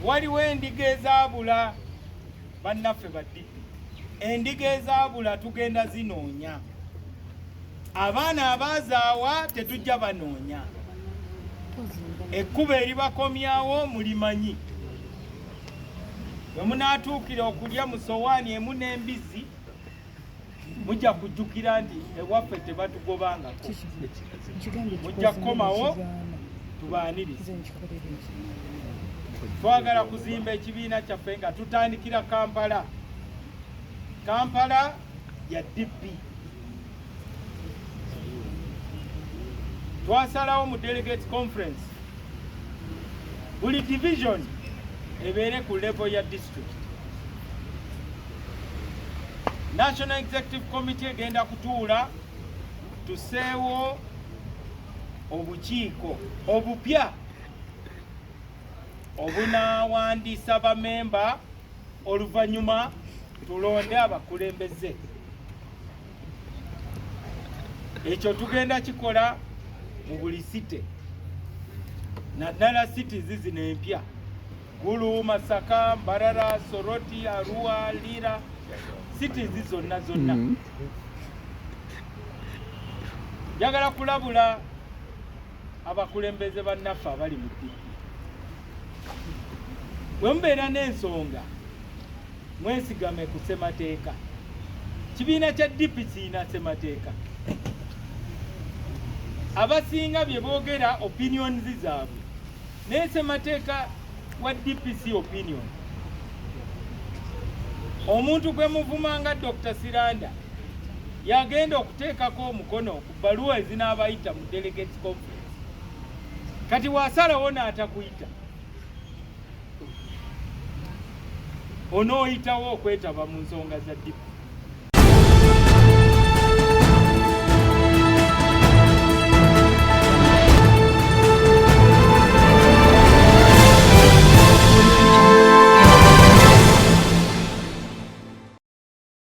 Waliwo endiga ezaabula, bannaffe ba DP, endiga ezaabula tugenda zinoonya. Abaana abaazaawa tetujja banoonya, ekkubo eribakomyawo mulimanyi. Bwe munaatuukira okulya mu sowaani emu n'embizzi, mujja kujjukira nti ewaffe tebatugobangako, mujja kukomawo tubaanirize. Twagala kuzimba ekibiina kyaffe nga tutandikira Kampala. Kampala ya DP. Twasalawo mu delegates conference buli division ebeere ku level ya district. National Executive Committee egenda kutuula tuseewo obukiiko obupya obunaawandiisa bamemba, oluvannyuma tulonde abakulembeze. Ekyo tugenda kikola mu buli city, naddala cities zino empya: Gulu, Masaka, Mbarara, Soroti, Arua, Lira, cities zonna zonna. Njagala kulabula abakulembeze bannaffe abali mu DP. Bwe mubeera n'ensonga, mwesigame ku ssemateeka. Kibiina kya DP kirina ssemateeka. Abasinga bye boogera opinions zaabwe, naye ssemateeka wa DPC opinion. Omuntu gwe muvuma nga Dr. Siranda yagenda okuteekako omukono ku bbaluwa ezinaabayita mu delegates conference. Kati wasalawo n'atakuyita, onooyitawo okwetaba mu nsonga za DP?